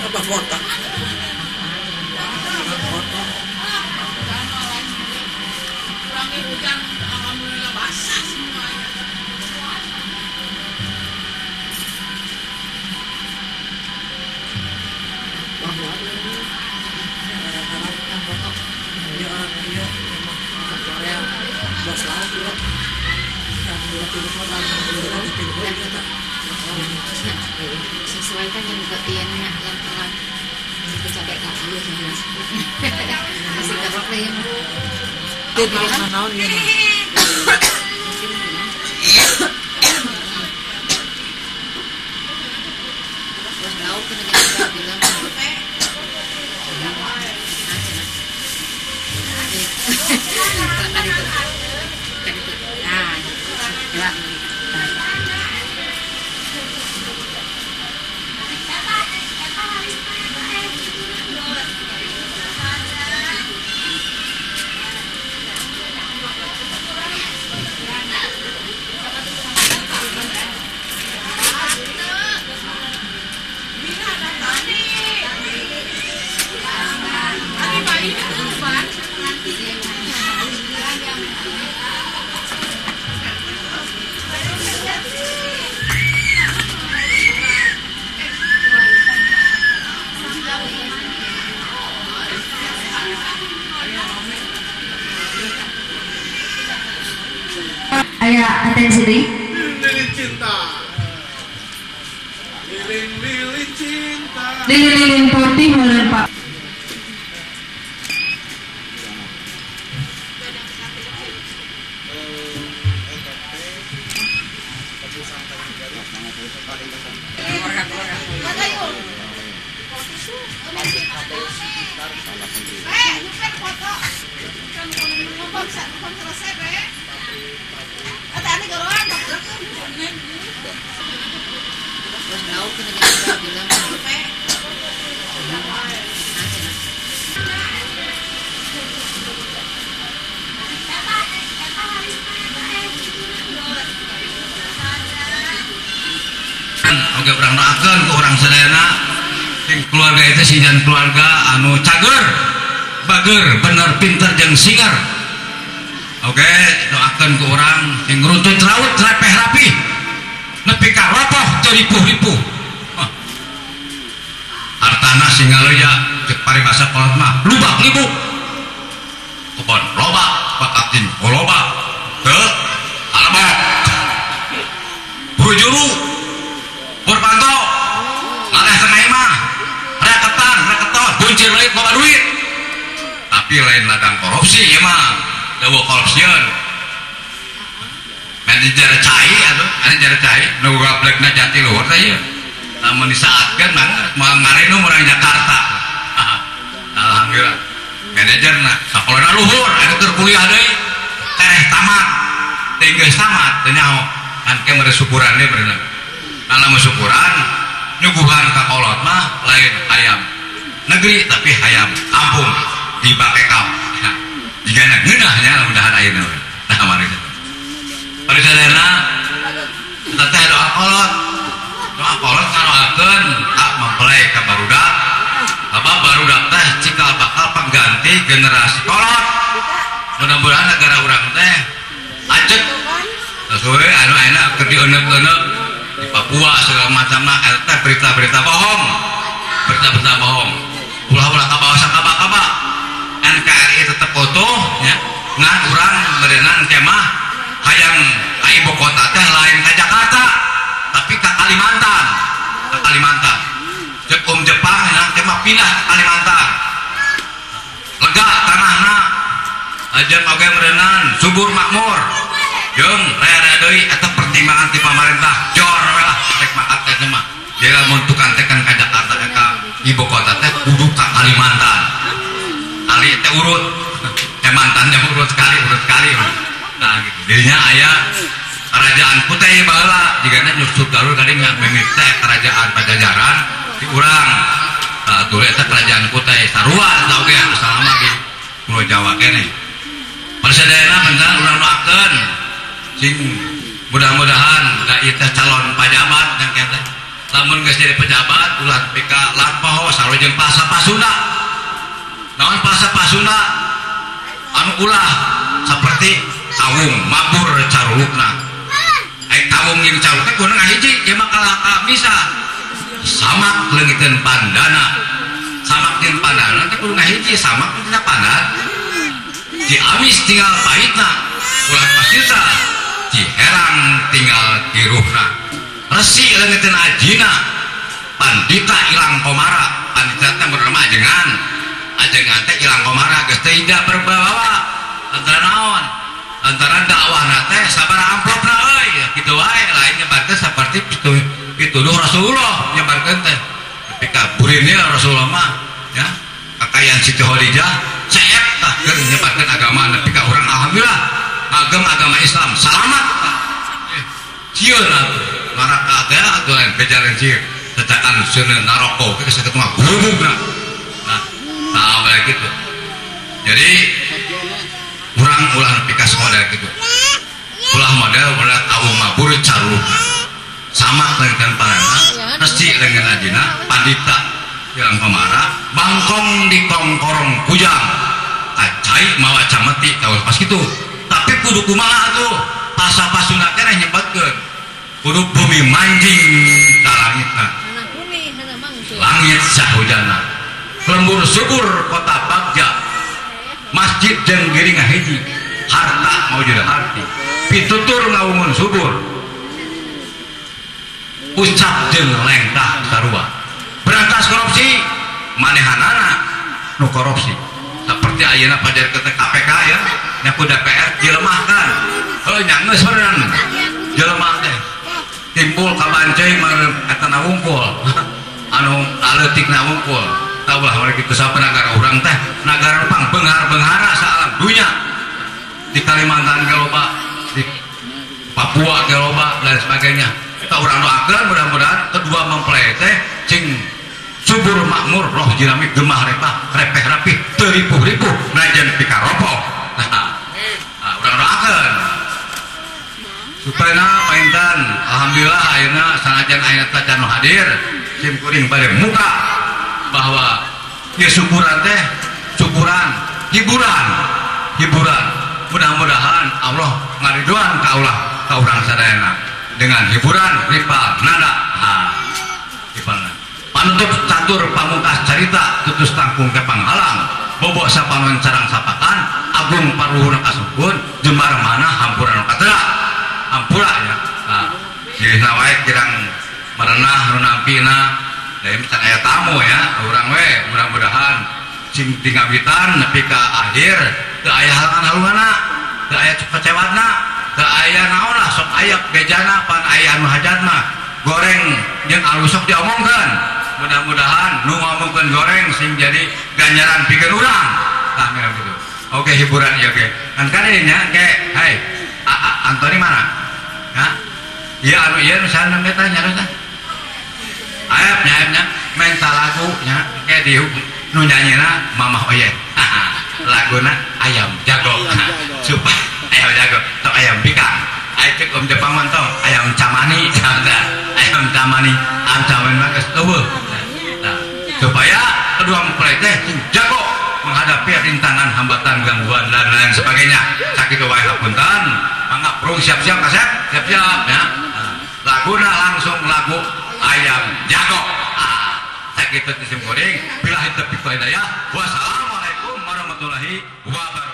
Apa foto? Foto. Kurangi hujan, alhamdulillah basah semuanya. Sesuaikan yang yang telah capek kaki masih gak ya. Ayo atensi deui. Lilin cinta. Lilin lilin cinta. Lilin lilin putih meureun Pak. Oke, urang doakeun ke urang sadayana sing keluarga itu sijan keluarga anu cager, bager, bener, pinter jeung singer. Oke, doakeun ke urang sing runtut raut repeh rapih. Nepi ka ropoh teu ripuh-ripuh. Hartana sing ngaloya cek paribasa kolot mah lubak libuk. Kebon loba, bakatin loba. Teu alabok. Buru juru Purpanto, laleh tengah imah, raketan, raketon, buncir leuit loba duit. Tapi lain ladang korupsi ieu mah, leuweung korupsieun. Manajer cai atuh, manajer cai nu gablekna jati luhur teh ieu. Lamun disaatkeun mah moal ngarenum urang Jakarta. Alhamdulillah. Manajerna sakolana luhur, anu keur kuliah deui, tereh tamat. Teh geus tamat teu nyaho. Kan ke mere syukuran deui berenang. Kalau syukuran nyuguhan ka kolot mah lain hayam negeri tapi hayam kampung di Bakekau. Jigana ngeunah nya mudahan ayeuna. Nah mari. Mari sadayana kita teh doa kolot. Doa kolot ngadoakeun ka mempelai ka barudak. Sabab barudak teh cikal bakal pengganti generasi kolot. Mudah-mudahan negara urang teh acet sesuai anu ayeuna keur dieuneup-euneuk di Papua segala macam lah, eta berita-berita bohong, berita-berita bohong, ulah-ulah kabawa sakaba-kaba, NKRI tetep utuh, ya, ngan urang berenang kemah, hayang ka ibu kota teh lain ka Jakarta, tapi ka Kalimantan, ka Kalimantan. Cek Om Jepang ya, kemah pindah ke Kalimantan, lega tanahna, aja oge merenang subur makmur. Jeung raya-raya deui eta pertimbangan ti pamarentah jor we lah rek makat teh mah. Dia lamun tukang teh kan ka Jakarta ka ibu kota teh kudu ka Kalimantan. Kali teh urut. Mantannya urut sekali nah gitu dirinya aya kerajaan Kutai baheula jigana nyusup galur tadi mimik teh kerajaan Pajajaran di urang nah dulu eta kerajaan Kutai sarua tau ge asalna di Pulau Jawa keneh parsadayana bentar urang doakeun sing mudah-mudahan da ieu teh calon pajabat dan teh lamun geus jadi pejabat ulah nepi ka lapoho sarua jeung pasapasuna naon pasapasuna anu ulah seperti kawung mabur carulukna ai kawung jeung caruluk teh kudu ngahiji ieu mah kalaka bisa samak leungiteun pandana samak jeung pandana teh kudu ngahiji samak teh pandan Ciamis tinggal pahitna ulah pasirta Ciherang tinggal kiruhna resi leungiteun ajina pandita ilang komara pandita teh bernama ajengan ajengan teh ilang komara geus teh tidak berbawa antara naon antara dakwahna teh sabaraha amplopna euy kitu wae lain nyebarkeun saperti pituduh Rasulullah nyebarkeun teh tapi ka burinnya Rasulullah mah ya kakayaan Siti Khadijah ceep tah keur nyebarkeun agama nepi ka urang alhamdulillah ngagem agama Islam salamat tah sieun atuh neraka teh atuh lain bejalan sieun tetekan seuneu naroko geus sakitu mah gurubugna nah nah gitu jadi urang ulah nepi ka model gitu ulah model ulah awung mabur carulukna sama dengan panana resi dengan ajina pandita ilang komara bangkong di kongkorong kujang kacai mawa cameti tahu pas gitu tapi kudu kumaha tuh pasapasuna teh nyebutkeun kudu bumi manjing ka langitna langit sahujana lembur subur kota Bagja masjid jeung giri ngahiji harta mau jadi harti pitutur ngawungun subur ucap jeung lengkah sarua berantas korupsi manehanana nu korupsi seperti ayeuna pajar ke KPK ya nya ku DPR dilemahkan heuh nya geus beneran jelema teh timbul kabancai eta na wungkul anu aleutikna wungkul tahu lah mereka itu siapa negara orang teh negara pang benghar-benghara saalam dunia di Kalimantan geloba di Papua geloba dan sebagainya kita orang doakan mudah-mudahan kedua mempelai teh cing subur makmur roh jinami gemah repah repeh rapih teripuh-ripuh najan pikaropo nah, orang doakan supaya paintan alhamdulillah ayeuna sanajan ayeuna teh can hadir sim kuring bade muka bahwa ya syukuran teh syukuran hiburan hiburan mudah-mudahan Allah ngariduan ka Allah ka urang sadayana dengan hiburan ripal nada ha ripal nada panutup catur pamungkas carita tutus tangkung ke panghalang bobok sapanon carang sapakan agung paruhun kasukun jembar mana hampuran katera hampura ya nah silihna wae kirang merenah nu nampina da ieu can aya tamu ya urang we mudah-mudahan sing tingawitan nepi ka akhir teu aya halangan-halunganna teu aya kecewatna teu aya naon lah sok aya bejana pan aya anu hajatna goreng jeung alus sok diomongkeun mudah-mudahan nu ngomongkeun goreng sing jadi ganjaran pikeun urang tah meureun kitu oke hiburan ieu ge kan kan ieu nya ke hai Antoni mana ha ieu anu ieu nu saha namanya tah nya tah ayap nya nya menta lagu nya ke di nu nyanyina Mamah Oyet laguna ayam jago supaya ayam jago atau ayam bikang ayo cek Om Jepang mantong ayam camani ayam camani ayam camani mah geus eueuh nah supaya kedua mempelai teh jago menghadapi rintangan hambatan gangguan dan lain sebagainya sakitu wae hapunten mangga prung siap-siap kasep siap-siap ya laguna langsung lagu ayam jago sakitu sim kuring billahi taufiq wal hidayah wassalamualaikum warahmatullahi wabarakatuh.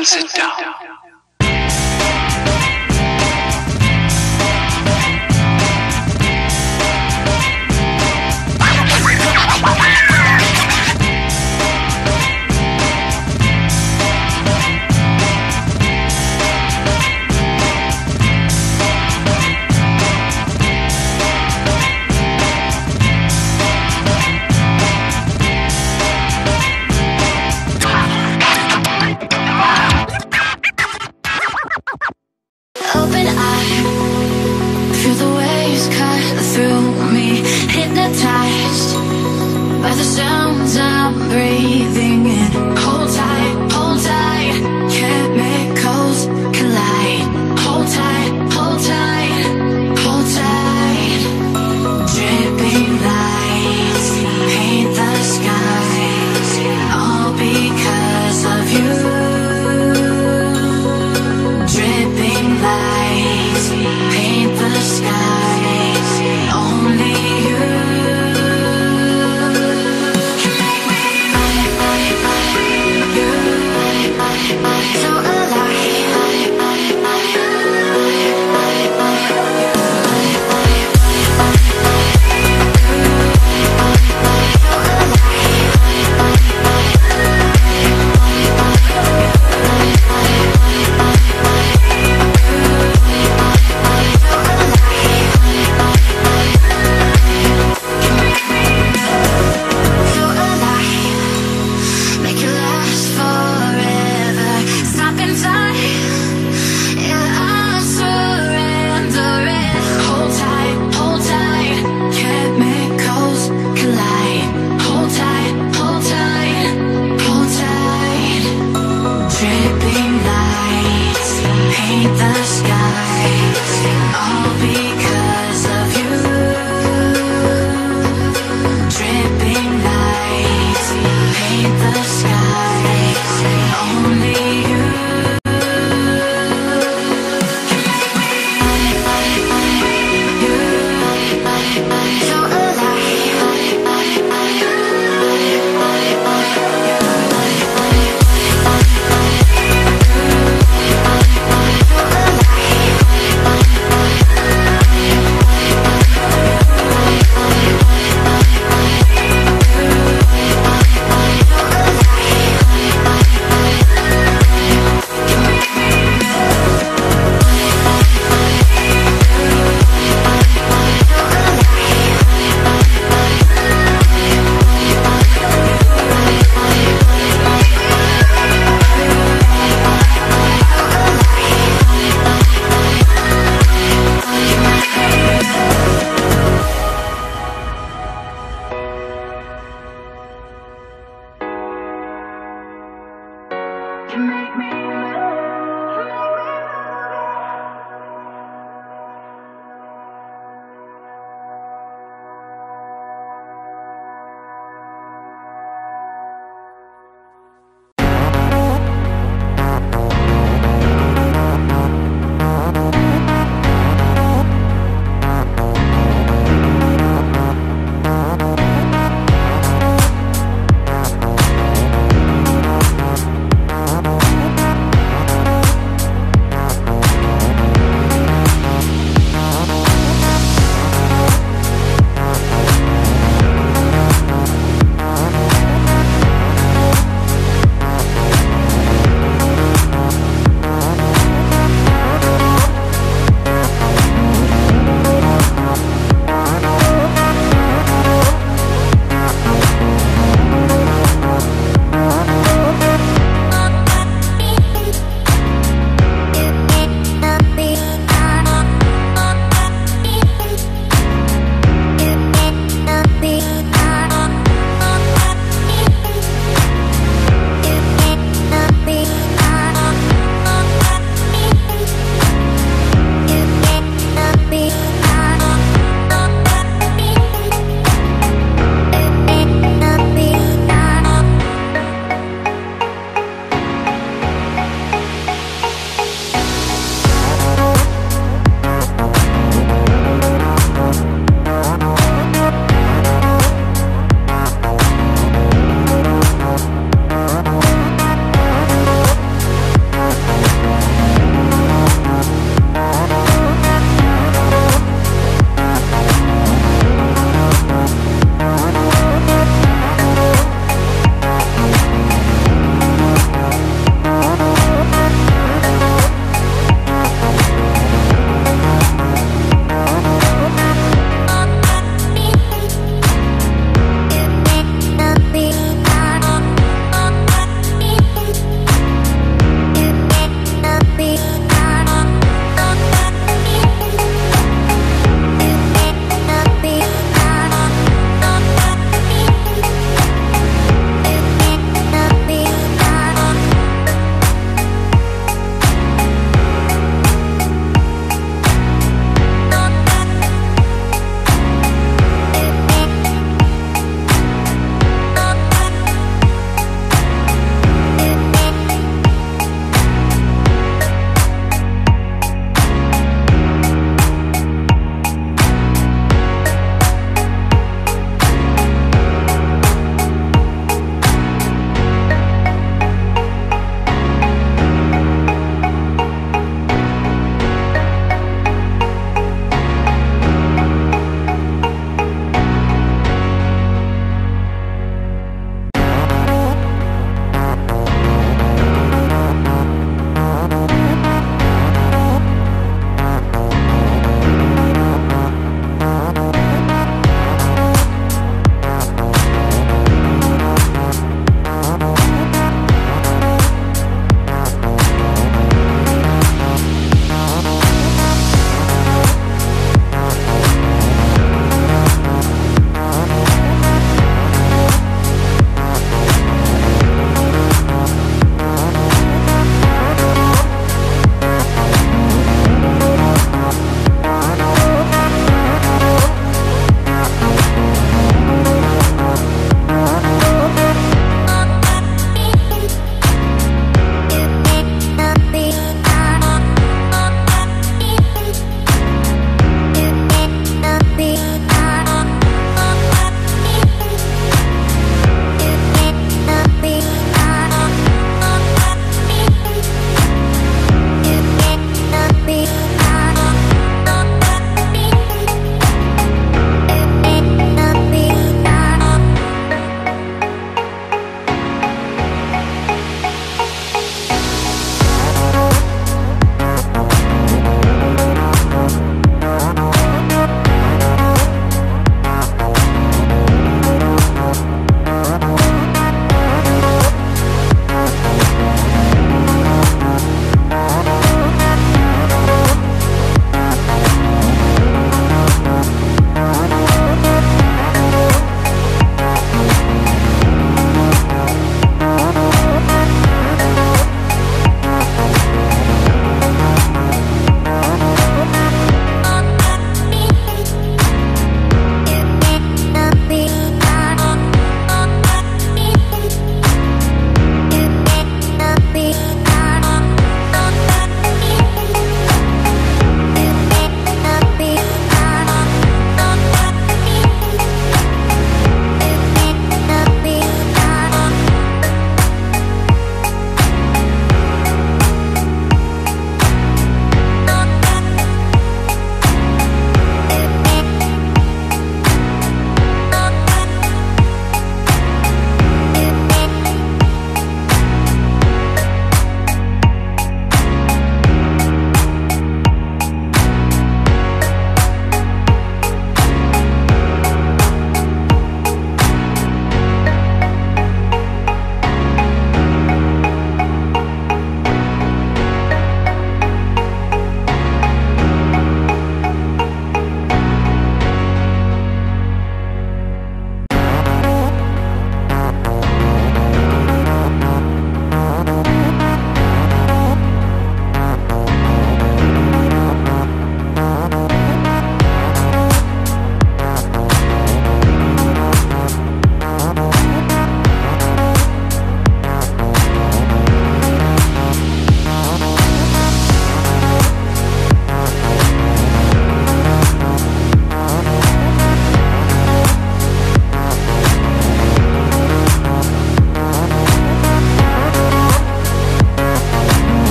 and sit down.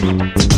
Bye.